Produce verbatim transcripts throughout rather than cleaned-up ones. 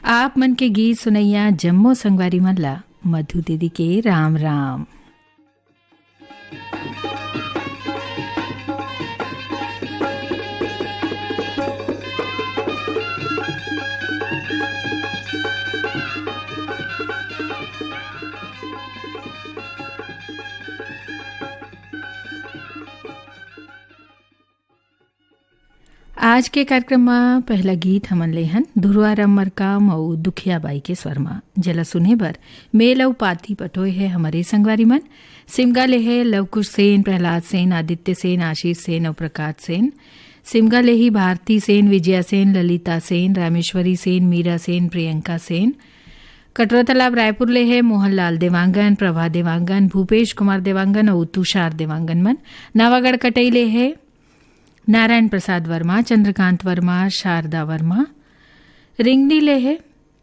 आप मन के गीत सुनैया जम्मो संगवारी मन ला मधु दीदी के राम राम। आज के कार्यक्रम म पहला गीत हमन ले हन धुरवा राम मरकाम अउ दुखिया बाई के स्वर म, जेला सुने बर मेल अउ पाती पठोए हे हमरे संगवारी मन। सिमगा ले हे लवकुश सेन, प्रहलाद सेन, आदित्य सेन, आशीष सेन अउ प्रकाश सेन। सिमगा ले ही भारती सेन, विजया सेन, ललिता सेन, रामेश्वरी सेन, मीरा सेन, प्रियंका सेन। कटरा तालाब रायपुर ले हे मोहनलाल देवांगन, प्रभा देवांगन, भूपेश कुमार देवांगन अउ तुषार देवांगन मन। नवागढ़ कटई ले हे नारायण प्रसाद वर्मा, चंद्रकांत वर्मा, शारदा वर्मा। रिंगनी ले हे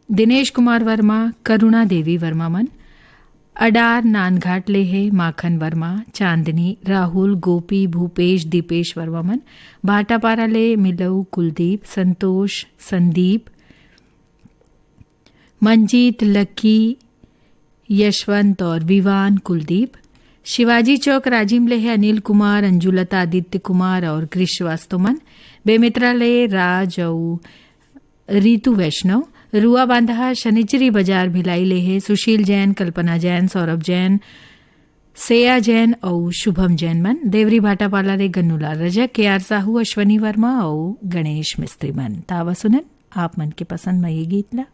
दिनेश कुमार वर्मा, करुणा देवी वर्मा मन। अडार नानघाट ले हे माखन वर्मा, चांदनी, राहुल, गोपी, भूपेश, दीपेश वर्मा मन। भाटापारा ले मिलऊ, कुलदीप, संतोष, संदीप, मंजीत, लक्की, यशवंत और विवान, कुलदीप। शिवाजी चौक राजिम ले हे अनिल कुमार, अंजुलता, आदित्य कुमार और कृष श्रीवास्तव मन। बेमेतरा ले राज अउ रितु वैष्णव। रुआ बांधा शनिचरी बाजार भिलाई ले हे सुशील जैन, कल्पना जैन, सौरभ जैन, सेया जैन अउ शुभम जैन मन। देवरी भाटापाला ले गन्नूलाल रजक, के आर साहू, अश्वनी वर्मा अउ गणेश मिस्त्री मन। त आवा सुनन आप मन के पसंद म ये गीत ला।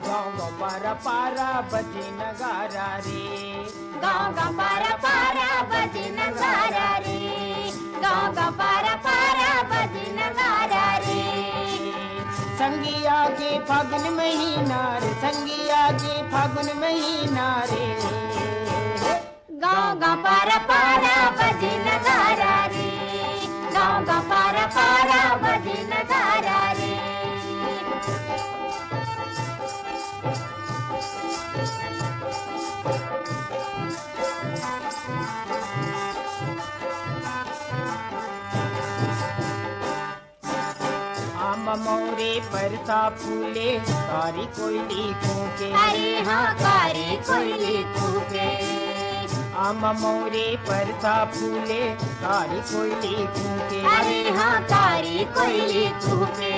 गाँव गाँव पारा पारा बजे नगारा रे। गाँव गाँव पारा पारा बजे नगारा रे। गाँव गाँव पारा पारा बजे नगारा रे। संगिया के फागुन महीना रे, संगिया के फागुन महीना रे। गाँव गाँव पारा पारा बजे नगारा रे। गाँव गाँव पारा पारा बजे नगारा रे। आम मौरे परसा फूले, कारी कोयली कूके। अरे हाँ, कारी कोयली कूके। आम मौरे परसा फूले, कारी कोयली कूके। अरे हाँ, कारी कोयली कूके।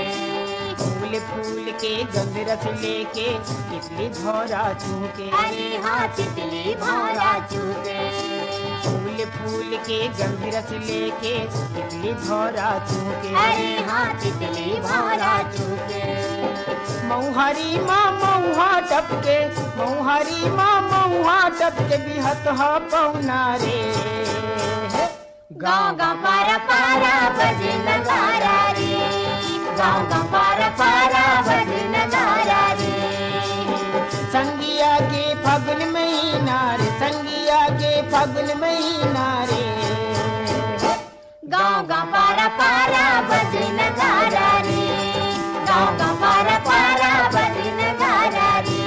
फूल फूल के गंध रस लेके, तितली भौरा चूके। अरे हाँ, तितली भौरा चूके। फूल फूल के गंध रस लेके, तितली भौरा चूके। अरे हाँ, तितली भौरा चूके। मौहारी माँ मौहा टपके, मौहारी माँ मौहा टपके, बिहत हा पौना रे। गाँव गाँव पारा पारा बजे नगारा रे। गाँव गाँव पारा पारा बजे नगारा रे। संगिया के फागुन महीना रे, संगिया के फागुन महीना रे। गाँव गाँव पारा पारा बजे नगारा रे। गाँव गाँव पारा पारा बजे नगारा रे।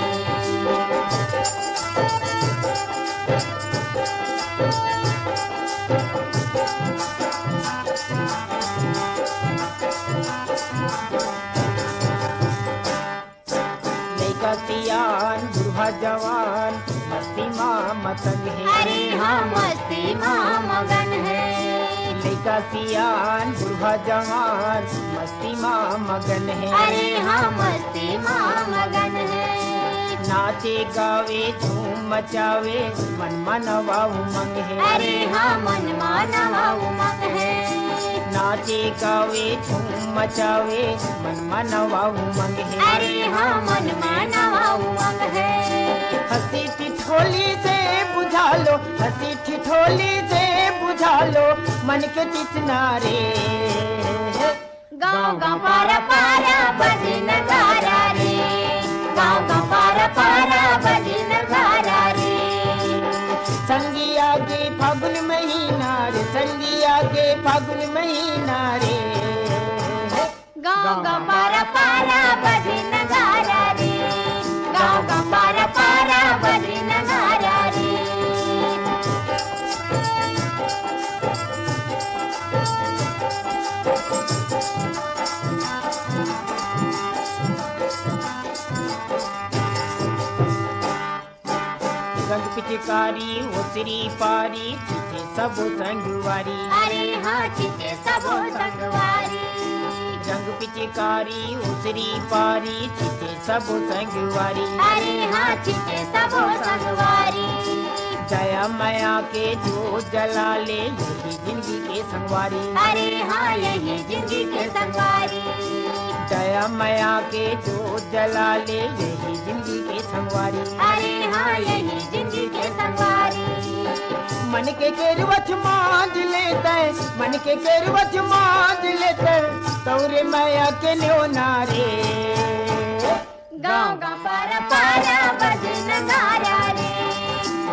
लइका सियान, बूढ़ा जवान, मस्ती मा मतंग हे। अरे हाँ, मस्ती मा मगन हे। लइका सियान, बूढ़ा जवान, मस्ती मा मगन हे। अरे हाँ, मस्ती मा मगन हे। नाचे गावे, झूम मचावे, मन मा नवा उमंग हे। अरे हाँ, मन मा नवा उमंग हे। नाचे गावे, झूम मचावे, मन मा नवा उमंग हे। अरे हाँ, मन मा नवा उमंग हे। हँसी ठिठोली से बुझा लो, हँसी ठिठोली से बुझा लो, मन के चितना रे। गाँव गाँव पारा पारा बजे नगारा रे। गाँव गाँव पारा पारा बजे नगारा रे। संगिया के फागुन महीना रे, संगिया के फागुन महीना रे। गाँव गाँव पारा पारा बजे नगारा रे, गाँव का पारा पारा बजे नगारा रे। रंग पिचकारी ओसरी पारी, छिचे सबो संगवारी। अरे हाँ, छिचे सबो संगवारी। रंग पिचकारी ओसरी पारी, छिचे सबो संगवारी। अरे हाँ, छिचे सबो संगवारी। दया मया के जोत जला ले, यही जिंदगी के संगवारी। अरे हाँ, यही जिंदगी के संगवारी। दया मया के जोत जला ले, यही जिंदगी के संगवारी। अरे हाँ, यही जिंदगी के संगवारी। मन के केरवच मांज लेते, मन के केरवच मांज लेते, तौरे मया के न्योना रे। गाँव का पारा पारा बजे नगारा रे,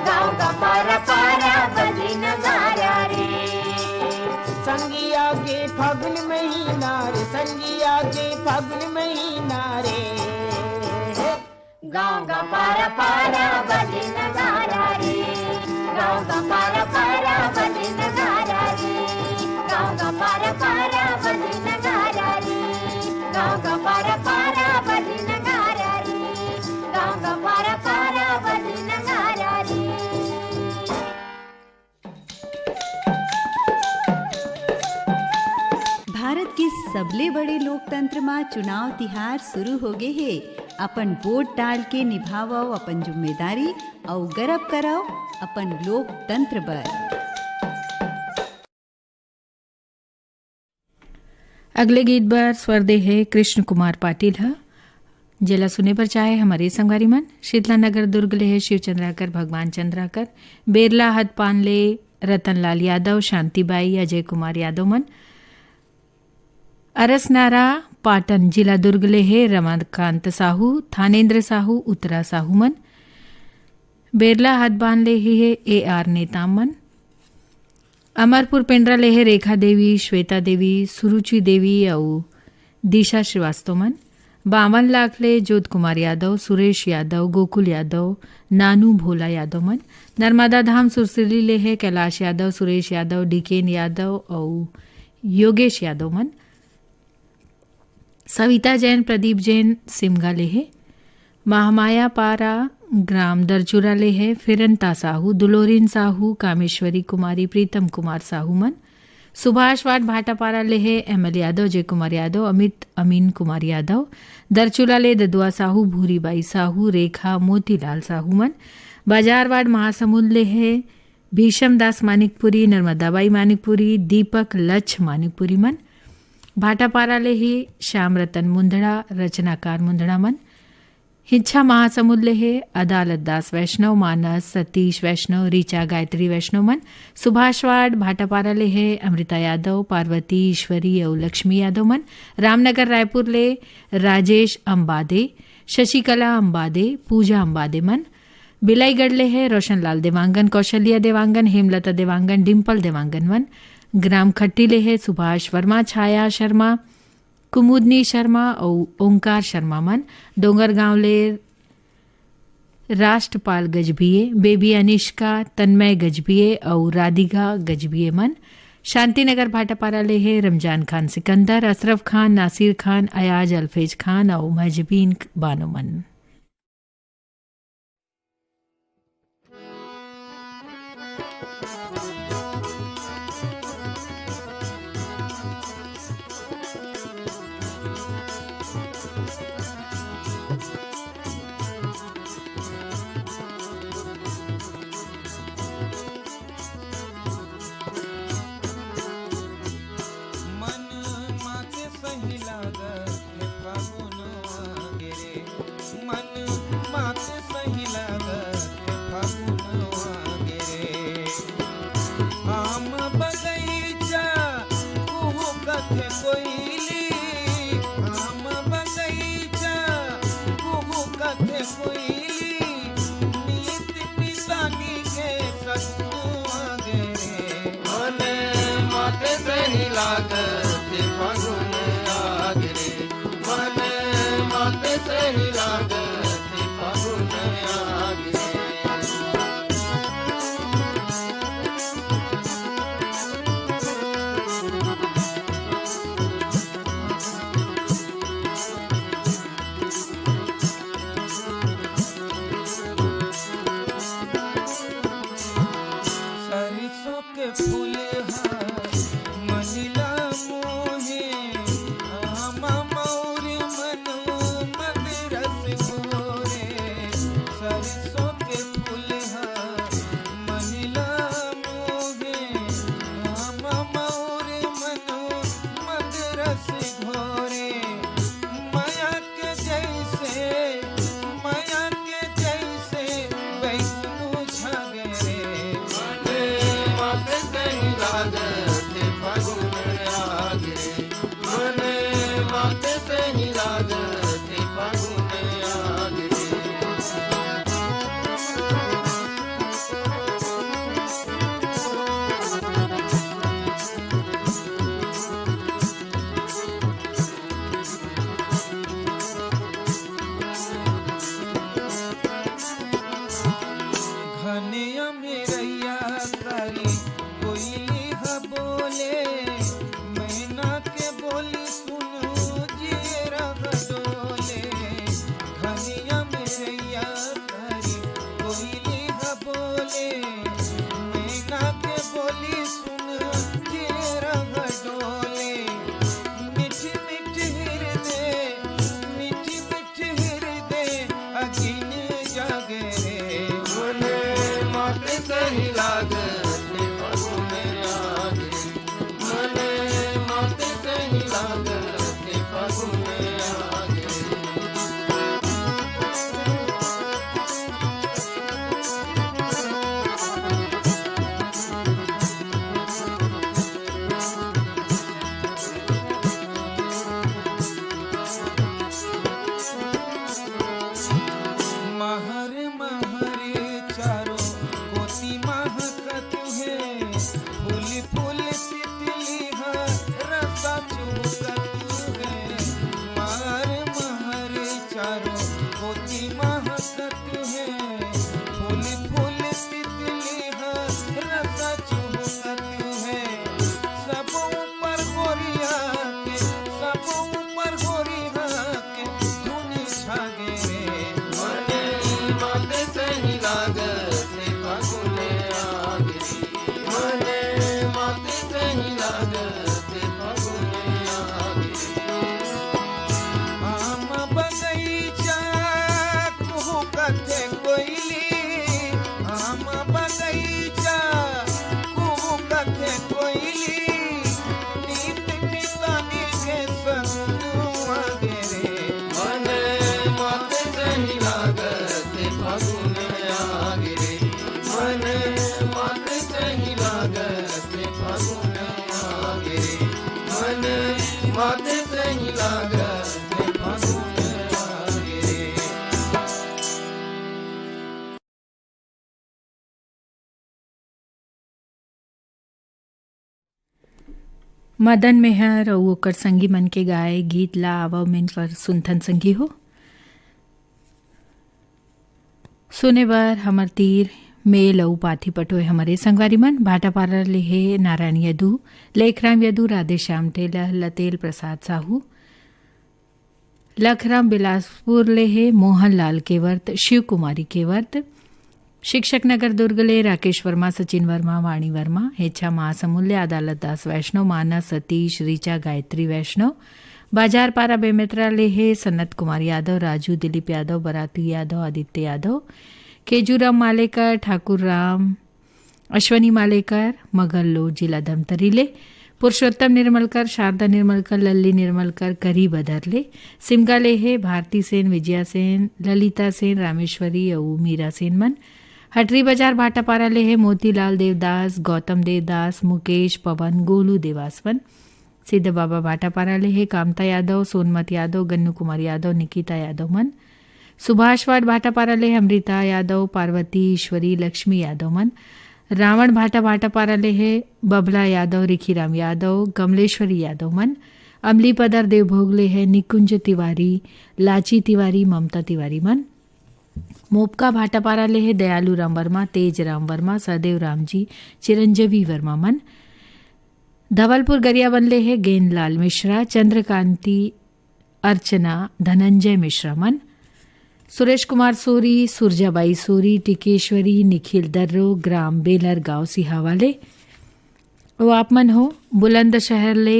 गाँव का पारा पारा बजे नगारा रे। संगिया के फागुन महीना रे, संगिया के फागुन महीना रे। गाँव का पारा पारा बजे नगारा रे, गाँव का पारा पारा बजे नगारा रे, गाँव का पारा पारा बजे नगारा रे, गाँव का पारा पारा बजे नगारा रे, गाँव का पारा पारा बजे नगारा रे। भारत के सबले बड़े लोकतंत्र म चुनाव तिहार शुरू हो गे हे। अपन वोट डाल के निभावव अपन जिम्मेदारी अउ गरब करव अपन लोकतंत्र बर। अगले गीत बर स्वर दे हे कृष्ण कुमार पाटिल ह, जेला सुने बर चाहे हमर संगवारी मन। शीतला नगर दुर्ग ले हे शिव चंद्राकर, भगवान चंद्राकर, बेरला हदपान ले रतनलाल यादव, शांतिबाई, अजय कुमार यादव मन। अरसनारा पाटन, जिला दुर्ग ले हे रमाकांत साहू, थानेन्द्र साहू, उत्तरा साहू मन। बेरला हदबान ले ही हे ए आर नेताम मन। अमरपुर पेंड्रा ले हे रेखा देवी, श्वेता देवी, सुरुचि देवी अउ दिशा श्रीवास्तव मन। बावन लाख ले जोत कुमार यादव, सुरेश यादव, गोकुल यादव, नानू भोला यादव मन। नर्मदा धाम सुरसिली ले हे कैलाश यादव, सुरेश यादव, डीकेन यादव अउ योगेश यादव मन। सविता जैन, प्रदीप जैन सिमगा ले हे। महामाया पारा ग्राम दरचुरा ले हे फिरंता साहू, दुलोरिन साहू, कामेश्वरी कुमारी, प्रीतम कुमार साहू मन। सुभाष वार्ड भाटापारा ले हे एमएल यादव, जय कुमार यादव, अमित अमीन कुमार यादव। दरचुरा ले ददुआ साहू, भूरीबाई साहू, रेखा मोतीलाल साहू मन। बाजार वार्ड महासमुंद ले हे भीषम दास मानिकपुरी, नर्मदा बाई मानिकपुरी, दीपक लच्छ मानिकपुरी मन। भाटापारा ले ही श्याम रतन मुंदड़ा, रचनाकार मुंदड़ा मन। हिच्छा महासमुंद ले हे अदालत दास वैष्णव, मानस सतीश वैष्णव, ऋचा गायत्री वैष्णव मन। सुभाष वार्ड भाटापारा ले हे अमृता यादव, पार्वती ईश्वरी अउ लक्ष्मी यादव मन। रामनगर रायपुर ले राजेश अंबादे, शशिकला अंबादे, पूजा अंबादे मन। बिलाईगढ़ ले हे रोशनलाल देवांगन, कौशल्या देवांगन, हेमलता देवांगन, डिंपल देवांगन मन। ग्राम खट्टी ले हे सुभाष वर्मा, छाया शर्मा, कुमुदनी शर्मा अउ ओंकार शर्मा मन। डोंगरगांव ले राष्ट्रपाल गजभिये, बेबी अनिष्का, तन्मय गजभिये अउ राधिका गजभिये मन। शांतिनगर भाटापारा ले हे रमजान खान सिकंदर, अशरफ खान, नासिर खान, अयाज अल्फेज खान अउ महजबीन बानो मन। बोले, मैना के बोली सुन, जियरा डोले, धनिया मेरैया करी, कोयली ह बोले, मैना के बोली सुन, जियरा डोले, मीठी मीठी हृदय, मीठी मीठी हृदय, अगिन जागे रे। मने मात सही लागत फगुन आगे, मने मात सही लागत फगुन आगे। महर महर चारों कोती महकत हे, फूल फूल तितली ह रसा चूसत हे। महर महर चारों कोती महकत हे, फूल फूल तितली ह रसा चूसत हे। सब ऊपर गोरिया के, सब ऊपर गोरिया के धुन छागे रे। मने मात सही लागत फगुन आगे, मने मात सही लागत फगुन आगे। आम बगैचा कुहू कथे कोयली, आम बगैचा कुहू कथे कोयली, नीत मितानी के सगुआ गे रे। मने मात सही लागत फगुन आगे रे, मने मात सही लागत फगुन आगे रे, मने मात सही लागत फगुन आगे रे। मदन मेहर अउ ओकर संगी मन के गाए गीत ला आवव मेन कर सुनथन संगी हो। सुने बर हमर तीर मेल अउ पाथी पटोय हमरे संगवारी मन। भाटापारा ले हे नारायण यदु, लेखराम यदु, राधेश्याम टेलर, लतेल प्रसाद साहू, लखराम बिलासपुर ले हे मोहनलाल केवर्त, शिव कुमारी केवर्त, शिक्षक नगर दुर्ग ले राकेश वर्मा, सचिन वर्मा, वाणी वर्मा, हेच्छा महासमुंद ले अदालत दास वैष्णव, मानस सतीश, ऋचा गायत्री वैष्णव, बाजार पारा बेमेतरा ले हे सनत कुमार यादव, राजू दिलीप यादव, बरातू यादव, आदित्य यादव, केजूराम मालेकर, ठाकुर राम, अश्वनी मालेकर, मगरलोड, जिला धमतरी ले पुरुषोत्तम निर्मलकर, शारदा निर्मलकर, लल्ली निर्मलकर, करी बदर ले, सिमगा ले हे भारती सेन, विजया सेन, ललिता सेन, रामेश्वरी अउ मीरा सेन मन। हटरी बाजार भाटापारा ले हे मोतीलाल देवदास, गौतम देवदास, मुकेश, पवन, गोलू देवास मन। सिद्ध बाबा भाटापारा ले हे कामता यादव, सोनमत यादव, गन्नू कुमार यादव, निकिता यादव मन। सुभाष वार्ड भाटापारा ले हे अमृता यादव, पार्वती, ईश्वरी, लक्ष्मी यादव मन। रावण भाटा भाटापारा ले हे बबला यादव, रिखीराम यादव, कमलेश्वरी यादव मन। अमली पदर देवभोग ले हे निकुंज तिवारी, लाची तिवारी, ममता तिवारी मन। मोपका भाटापारा ले हे दयालू राम वर्मा, तेज राम वर्मा, सहदेव राम जी, चिरंजीवी वर्मा मन। धवलपुर गरियाबंद ले हे गेंदलाल मिश्रा, चंद्रकांति, अर्चना, धनंजय मिश्रा मन। सुरेश कुमार सोरी, सुरजाबाई सोरी, टिकेश्वरी, निखिल दर्रो, ग्राम बेलर गांव सिहावा ले। अउ आप मन हो बुलंदशहर ले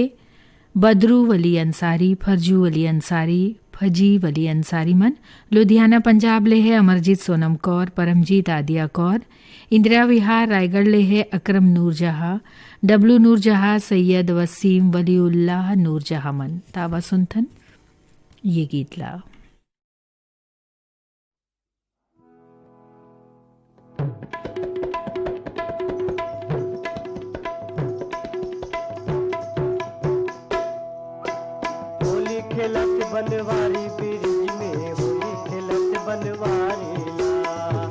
बदरू वली अंसारी, फरजू वली अंसारी, फजी वली अंसारी मन। लुधियाना पंजाब ले हे अमरजीत सोनम कौर, परमजीत आदिया कौर। इंदिरा विहार रायगढ़ ले हे अकरम नूरजहां, डब्लू नूरजहां, सैयद वसीम वलीउल्लाह नूरजहां मन। त आवा सुनथन ये गीत ला। होली खेलत बनवारी ब्रिज में, होली खेलत बनवारी ला।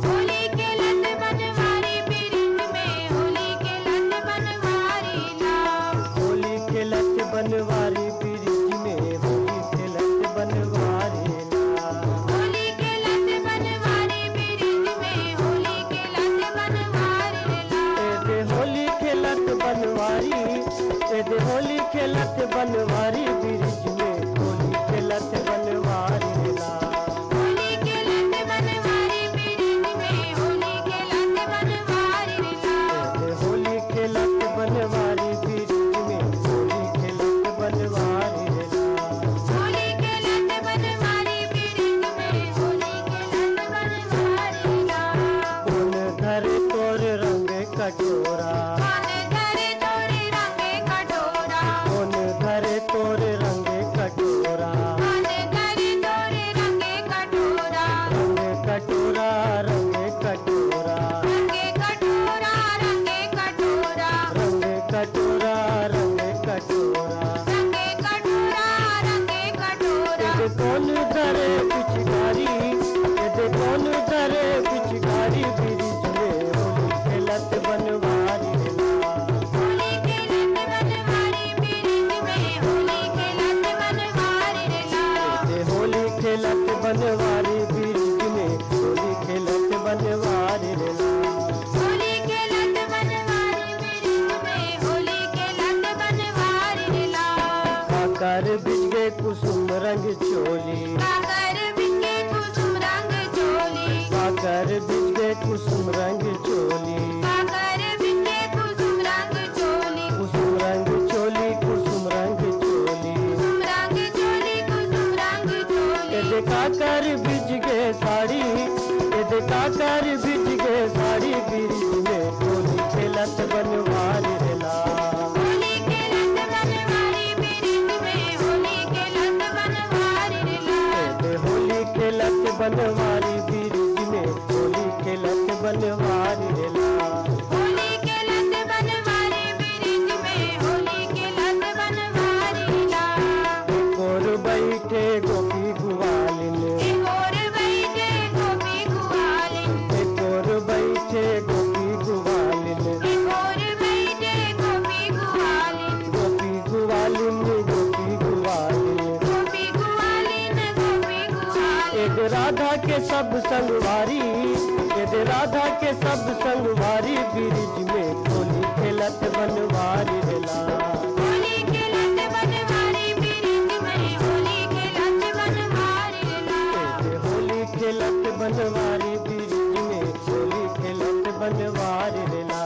होली खेलत बनवारी ब्रिज में, होली खेलत बनवारी ला। होली खेलत बनवारी ब्रिज में, होली खेलत बनवारी ला। होली खेलत बनवारी ब्रिज में, होली खेलत दे होली खेलत बनवारी ब्रिज में, होली खेलत बनवारी ला। होली खेलत बनवारी ब्रिज में, होली खेलत बनवारी ला। दे होली खेलत बनवारी ब्रिज में, होली खेलत बनवारी ला। होली खेलत बनवारी ब्रिज में, होली खेलत बनवारी ला। कोन धरे तोर रंग कटोरा। कोन धरे तोर रंग कटोरा। कोन धरे तोर रंग कटोरा। कोन धरे तोर रंग कटोरा। रंग कटोरा, रंग कटोरा। रंग कटोरा, रंग कटोरा। रंग कटोरा, रंग कटोरा। रंग कटोरा, रंग कटोरा। एदे कोन धरे पिचकारी, एदे कोन धरे पिचकारी, ब्रिज में होली खेलत बनवारी ला। होली खेलत बनवारी ब्रिज में, होली खेलत बनवारी ला। एदे होली खेलत बनवारी ब्रिज में, होली खेलत बनवारी ला। होली खेलत बनवारी ब्रिज में, होली खेलत बनवारी ला। काकर बिजगे कुसुम रंग चोली। काकर बिजगे कुसुम रंग चोली। काकर बिजगे कुसुम रंग चोली। काकर बिजगे कुसुम रंग चोली। कुसुम रंग चोली, कुसुम रंग चोली। कुसुम रंग चोली, कुसुम रंग चोली। एदे काकर बिजगे साड़ी, एदे काकर बिजगे साड़ी, ब्रिज में होली खेलत बनवारी ला। होली खेलत बनवारी ब्रिज में, होली खेलत बनवारी ला। एदे होली खेलत बनवारी ब्रिज में, होली खेलत बनवारी ला। होली खेलत बनवारी ब्रिज में, होली खेलत बनवारी ला। एक ओर बइठे गोपी गुवालिन। एक ओर बइठे गोपी गुवालिन। एक ओर बइठे गोपी गुवालिन। एक ओर बइठे गोपी गुवालिन। गोपी गुवालिन, गोपी गुवालिन। गोपी गुवालिन, गोपी गुवालिन। एदे राधा के सब संगवारी, एदे राधा के सब संगवारी, ब्रिज में होली खेलत बनवारी ला। होली खेलत बनवारी ब्रिज में, होली खेलत बनवारी ला। एदे होली खेलत बनवारी ब्रिज में, होली खेलत बनवारी ला।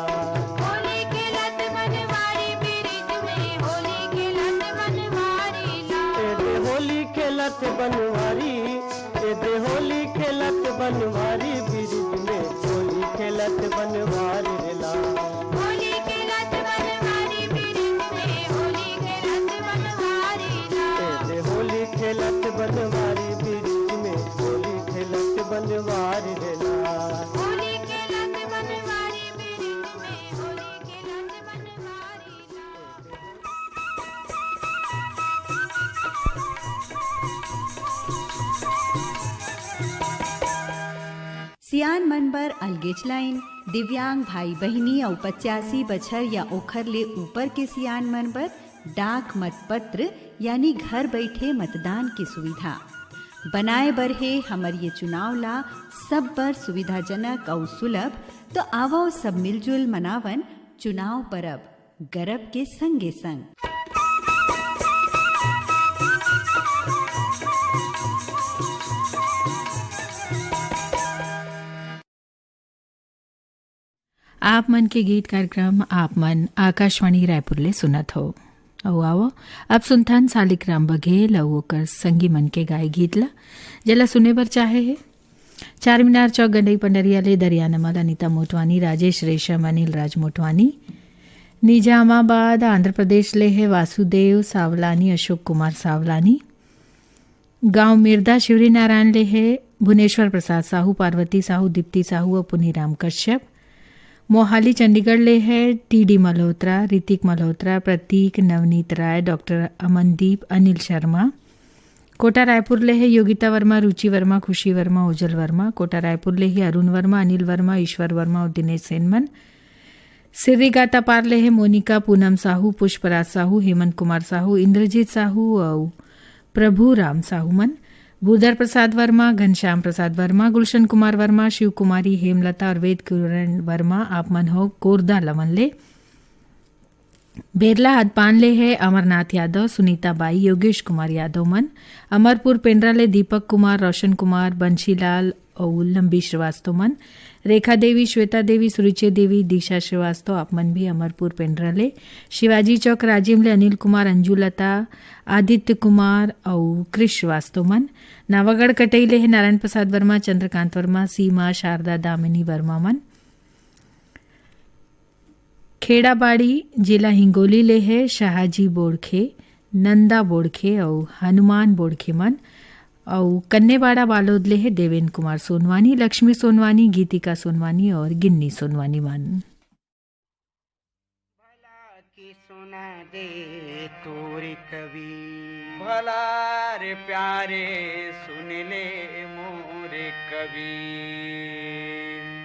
होली खेलत बनवारी ब्रिज में, होली खेलत बनवारी ला। एदे होली खेलत बनवारी, एदे होली खेलत बनवारी ब्रिज में, होली खेलत बनवारी ला। होली खेलत बनवारी ब्रिज में, होली खेलत बनवारी ला। एदे होली खेलत बनवारी ब्रिज में, होली खेलत बनवारी ला। होली खेलत बनवारी ब्रिज में, होली खेलत बनवारी ला। सियान मन बर अलगेच लाइन। दिव्यांग भाई बहिनी अउ पचासी बछर या ओखर ले ऊपर के सियान मन बर डाक मत पत्र यानी घर बैठे मतदान के सुविधा बनाए बर हे हमर ये चुनाव ला सब बर सुविधाजनक अउ सुलभ। तो आवव सब मिलजुल मनावन चुनाव परब गरब के संगे संग। आप मन के गीत कार्यक्रम आप मन आकाशवाणी रायपुर ले सुनत हो। अउ आवो, अब सुनथन सालिक राम बघेल अउ ओकर संगी मन के गाय गीत ला, जेला सुने बर चाहे हे चार मीनार चौक गंडई पंडरिया ले दरिया नमल अनिता मोटवानी, राजेश रेशम, अनिल राज मोटवानी। निजामाबाद आंध्र प्रदेश ले हे वासुदेव सावलानी, अशोक कुमार सावलानी। गांव मिर्दा शिवरीनारायण ले हे भुनेश्वर प्रसाद साहू, पार्वती साहू, दीप्ति साहू अउ पुनीराम कश्यप। मोहाली चंडीगढ़ ले हे टीडी मल्होत्रा, ऋतिक मल्होत्रा, प्रतीक, नवनीत राय, डॉक्टर अमनदीप, अनिल शर्मा। कोटा रायपुर ले हे योगिता वर्मा, रुचि वर्मा, खुशी वर्मा, ओजल वर्मा। कोटा रायपुर ले हे अरुण वर्मा, अनिल वर्मा, ईश्वर वर्मा अउ दिनेश सेन मन। सिर्रीगाता पार ले हे मोनिका, पूनम साहू, पुष्पराज साहू, हेमंत कुमार साहू, इंद्रजीत साहू अउ प्रभु राम साहू मन। भूधर प्रसाद वर्मा, घनश्याम प्रसाद वर्मा, गुलशन कुमार वर्मा, शिव कुमारी, हेमलता अउ वेद किरण वर्मा, आप मन हो कोरदा लवन ले। बेरला हदपान ले हे अमरनाथ यादव, सुनीता बाई, योगेश कुमार यादव मन। अमरपुर पेंड्रा ले दीपक कुमार, रोशन कुमार, बंशीलाल अउ लंबी श्रीवास्तव मन। रेखा देवी, श्वेता देवी, सुरुचि देवी, दीक्षा श्रीवास्तव, आप मन भी अमरपुर पेंड्रा ले। शिवाजी चौक राजिम ले अनिल कुमार, अंजू लता, आदित्य कुमार अउ कृष श्रीवास्तव मन। नवागढ़ कटई ले हे नारायण प्रसाद वर्मा, चंद्रकांत वर्मा, सीमा, शारदा, दामिनी वर्मा मन। खेड़ाबाड़ी, जिला हिंगोली ले हे शहाजी बोड़खे, नंदा बोड़खे अउ हनुमान बोड़खे मन। अउ कन्नेबाड़ा बालोद ले हे देवेंद्र कुमार सोनवानी, लक्ष्मी सोनवानी, गीतिका सोनवानी अउ गिन्नी सोनवानी मन। भला की सुना दे तोर कवि। भला रे प्यारे सुन ले मोर कवि।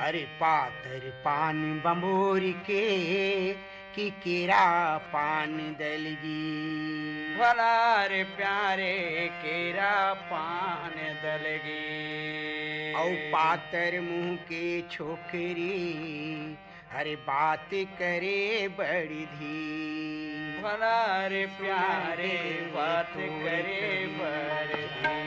अरे पातर पान बंबोर के कि केरा पान दलगी। भला रे प्यारे केरा पान दलगी। अउ पातर मुंह के छोकरी, अरे बात करे बड़ी धी। भला रे प्यारे बात करे बड़ी धी।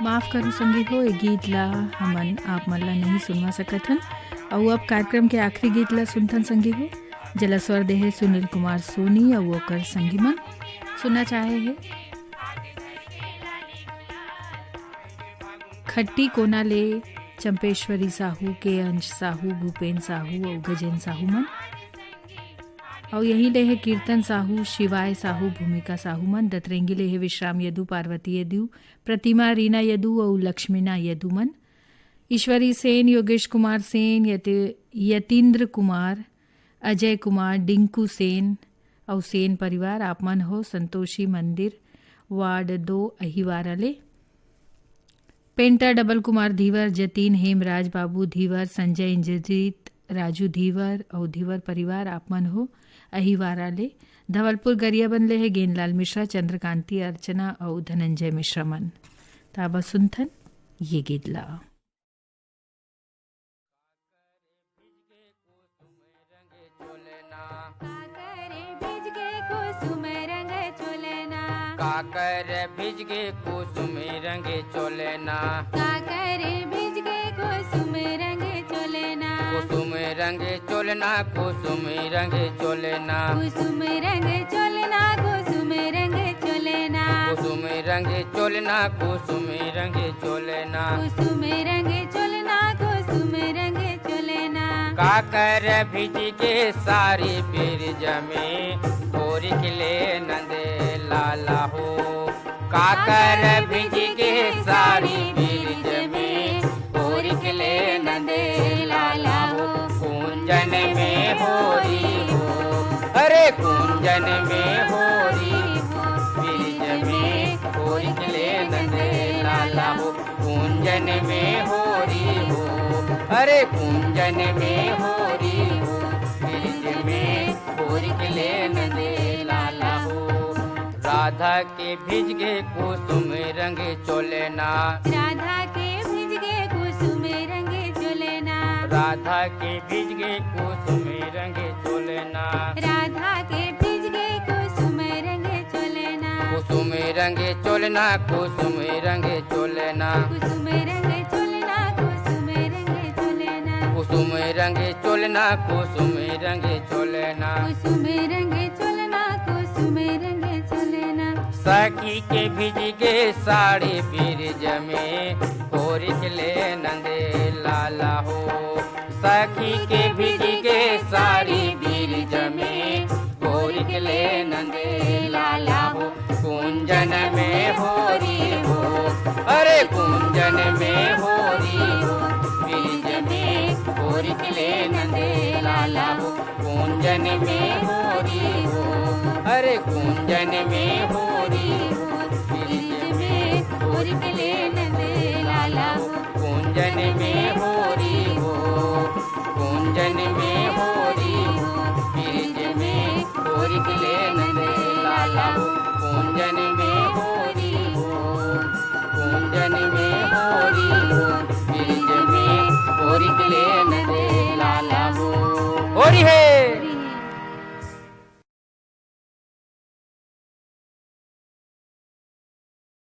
माफ करू संगी हो, ए गीत ला हमन आप मन ला नहीं सुनवा सकत हन। अउ अब कार्यक्रम के आखिरी गीत ला सुनथन संगी हो, जेला स्वर दे हे सुनील कुमार सोनी अउ ओकर संगी मन। सुनना चाहे हे खट्टी कोना ले चंपेश्वरी साहू, के अंश साहू, भूपेन साहू अउ गजेन साहू मन। अउ यही ले हे कीर्तन साहू, शिवाय साहू, भूमिका साहू मन। दतरेंगी ले हे विश्राम यदु, पार्वती यदु, प्रतिमा, रीना यदु अउ लक्ष्मीना यदु मन। ईश्वरी सेन, योगेश कुमार सेन, यति-, यतीन्द्र कुमार, अजय कुमार, डिंकू सेन अउ सेन परिवार, आप मन हो संतोषी मंदिर, वार्ड दो, अहिवारा ले। पेंटर डबल कुमार धीवर, जतीन, हेमराज बाबू धीवर, संजय, इंद्रजीत, राजू धीवर अउ धीवर परिवार, आप मन हो अहिवारा ले। धवलपुर गरियाबंद ले हे गेंदलाल मिश्रा, चंद्रकांति, अर्चना अउ धनंजय मिश्रा मन। त अब सुनथन ये गीत ला। काकर भिजगे कुसुम रंग चोलना। काकर भिजगे कुसुम रंग चोलना। काकर भिजगे कुसुम रंग चोलना। कुसुम रंग चोलना, कुसुम रंग चोलना। कुसुम रंग चोलना, कुसुम रंग चोलना। कुसुम रंग चोलना, कुसुम रंग चोलना। कुसुम रंग चोलना, कुसुम रंग चोलना। काकर भिजगे सारी बिरज में, ओरिक ले नंद लाला हो। काकर भिजगे सारी बिरज में, ओरिक ले नंद लाला हो। कुंजन में होरी हो, अरे कुंजन में होरी हो, बिरज में ओरिक ले नंद लाला हो। कुंजन में होरी हो, अरे कुंजन में होरी हो, बिरज में ओरिक ले नंद लाला हो। राधा के भिजगे कुसुम रंग चोलना। राधा के भिजगे कुसुम रंग चोलना। राधा के भिजगे कुसुम रंग चोलना। राधा के भिजगे कुसुम रंग चोलना। कुसुम रंगे चोलना, कुसुम रंगे चोलना। कुसुम रंगे चोलना, कुसुम रंगे चोलना। कुसुम रंगे चोलना, कुसुम रंगे चोलना। कुसुम रंगे चोलना, कुसुम रंगे चोलना। सखी के भिज गे साड़ी बिरिज में, कोरिक ले नंदे लाला हो। सखी के भिज गे साड़ी बिरिज में, कोरिक ले नंदे लाला हो। कुंजन में होरी हो, अरे कुंजन में होरी हो, बिरिज में कोरिक ले नंदे लाला हो। कुंजन में होरी हो, अरे कुंजन में होरी हो, बिरिज में कोरिक